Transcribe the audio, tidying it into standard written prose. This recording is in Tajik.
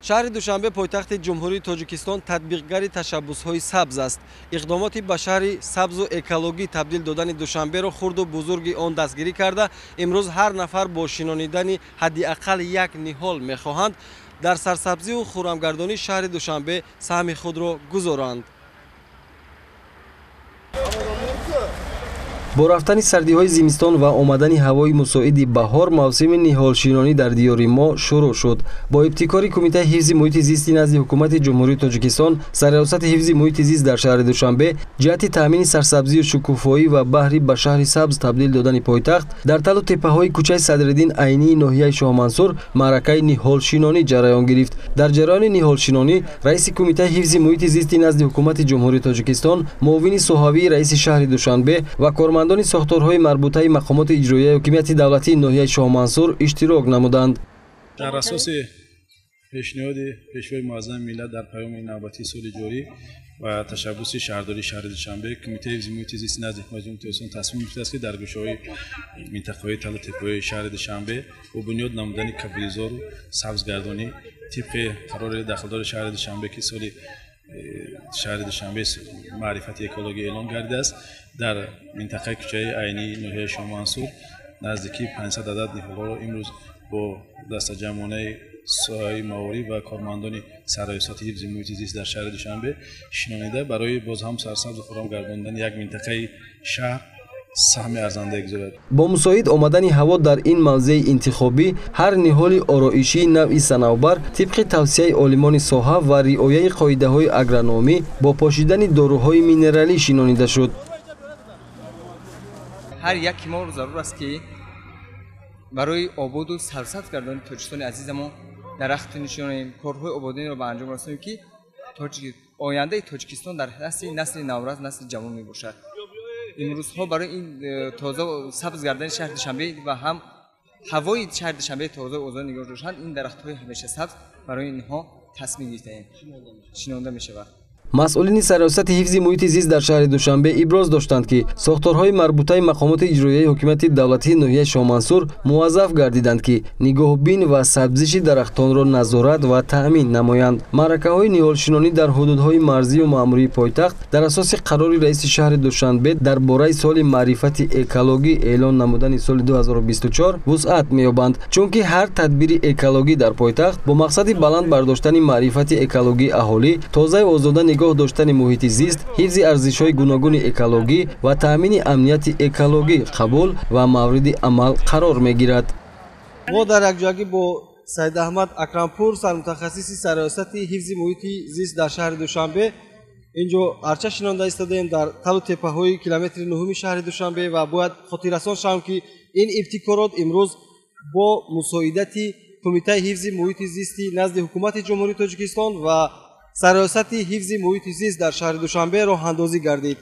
Шаҳри Душанбе пойтахти Ҷумҳурии Тоҷикистон татбиқгари ташаббусҳои сабз аст. Иқдомоти ба шаҳри сабзу экологӣ табдил додани Душанберо хурду бузурги он дастгирӣ карда, имрӯз ҳар нафар бо шинонидани ҳадди ақал як ниҳол мехоҳанд дар сарсабзиву хуррамгардонии шаҳри Душанбе саҳми худро гузоранд. Бо рафтани сардиҳои зимистон ва омадани ҳавои мусоиди баҳор мавсими ниҳолшинонӣ дар диёри мо шурӯъ шуд. Бо ибтикори Кумитаи ҳифзи муҳити зисти назди Ҳукумати Ҷумҳурии Тоҷикистон, Сарраёсати ҳифзи муҳити зист дар шаҳри Душанбе ҷиҳати таъмини сарсабзию шукуфоӣ ва баҳри ба шаҳри сабз табдил додани пойтахт дар талу теппаҳои кӯчаи Садриддин Айнии ноҳияи Шоҳмансур маъракаи ниҳолшинонӣ ҷараён гирифт. Дар ҷараёни ниҳолшинонӣ раиси Кумитаи ҳифзи муҳити зисти назди Ҳукумати Ҷумҳурии Тоҷикистон, муовини соҳавии раиси шаҳри Душанбе ва кормандони сохторҳои марбутаи мақомоти иҷроияи ҳокимияти давлатии ноҳияи Шоҳмансур иштирок намуданд. Дар асоси пешниҳоди Пешвои муаззами миллат дар паёми навбатии соли ҷорӣ ва ташаббуси шаҳрдории шаҳри Душанбе, Кумитаи ҳифзи муҳити зисти назди Ҳукумати Ҷумҳурии Тоҷикистон тасмим гирифтааст, ки дар гӯшаҳои минтақаҳои талу теппаҳои шаҳри Душанбе бо бунёд намудани кабудизору сабзгардонӣ тибқи қарори дахлдори шаҳри Душанбе, ки соли шаҳри Душанбе маърифати экологӣ эълон гардидааст, дар минтақаи кӯчаи Айнии ноҳияи Шоҳмансур наздикии 500 адад ниҳолҳоро имрӯз бо дастаҷамъонаи соҳаи маориф ва кормандони Сарраёсати ҳифзи муҳити зист дар шаҳри Душанбе шинонида барои боз ҳам сарсабзу хуррам гардондани як минтақаи шаҳр саҳми арзандае гузорад. Бо мусоид омадани ҳаво дар ин мавзеи интихобӣ ҳар ниҳоли ороишии навъи санавбар тибқи тавсияи олимони соҳа ва риояи қоидаҳои агрономӣ бо пошидани доруҳои минералӣ шинонида шуд. Ҳар яки мо зарур аст, ки барои ободу сарсабз гардонии Тоҷикистони азизамон дарахт нишонем, корҳои ободониро ба анҷом расонем, ки ояндаи Тоҷикистон дар дасти насли наврас, насли ҷавон мебошад. Имрӯзҳо барои ин тоза сабз гардани шаҳри Душанбе ва ҳам ҳавои шаҳри Душанбе тоза озод нигоҳ доштан, ин дарахтҳои ҳамеша сабз барои инҳо тасмим гирифтаем, шинонда мешавад. Масъулини Сарраёсати ҳифзи муҳити зист дар шаҳри Душанбе иброз доштанд, ки сохторҳои марбутаи мақомоти иҷроияи ҳокимияти давлатии ноҳияи Шоҳмансур муваззаф гардиданд, ки нигоҳубин ва сабзиши дарахтонро назорат ва таъмин намоянд. Маъракаҳои ниҳолшинонӣ дар ҳудудҳои марзию маъмурии пойтахт дар асоси қарори раиси шаҳри Душанбе дар бораи соли маърифати экологӣ эълон намудани соли 2024 вусъат меёбанд, чунки ҳар тадбири экологӣ дар пойтахт бо мақсади баланд бардоштани маърифати экологии аҳолӣ, тозаю озода нигоҳ доштани муҳити зист, ҳифзи арзишҳои гуногуни экологӣ ва таъмини амнияти экологӣ қабул ва мавриди амал қарор мегирад. Мо дар якҷоягӣ бо Саидаҳмад Акрампур, сармутахассиси Сарраёсати ҳифзи муҳити зист дар шаҳри Душанбе, инҷо арча шинонда истодаем дар талу теппаҳои километри нуҳуми шаҳри Душанбе ва бояд хотиррасон шавам, ки ин ибтикорот имрӯз бо мусоидати Кумитаи ҳифзи муҳити зисти назди Ҳукумати Ҷумҳурии Тоҷикистон ва Сарраёсати ҳифзи муҳити зист дар шаҳри Душанбе роҳандозӣ гардид.